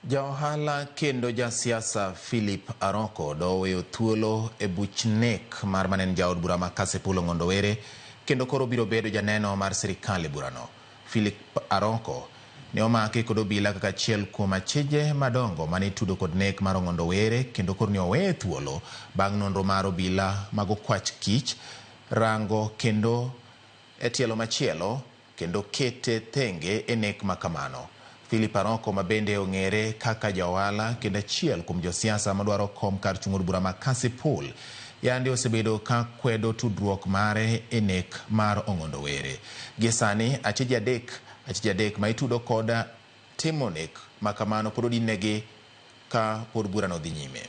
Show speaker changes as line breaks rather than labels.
Ja ohala kendo jasiasa Philip Aroko doweyo thuolo e buch nek mar mane en jaod bura ma Kasipul Ong'ondo Were kendo koro biro bedo janeno mar sirikal e burano. Philip Aroko ne omaki kod obila kaka achiel kuom achije madongo mane itudo kod nek mar Ong'ondo Were kendo koro ne oweye thuolo bang' nonro mar obila mag okwach kich rango kendo e tielo machielo kendo kete thenge e nek ma kamano. Philip Aroko ma bende ong'ere kaka ja ohala kendo achiel kuom josiasa madwaro kom kar chung' od bura ma Kasipul yande osebedo ka kwedo tudruok mare e nek mar Ong'ondo Were. Gie sani achije adek ma itudo kod timo nek ma kamano pod odinnegi ka pod burano dhi nyime.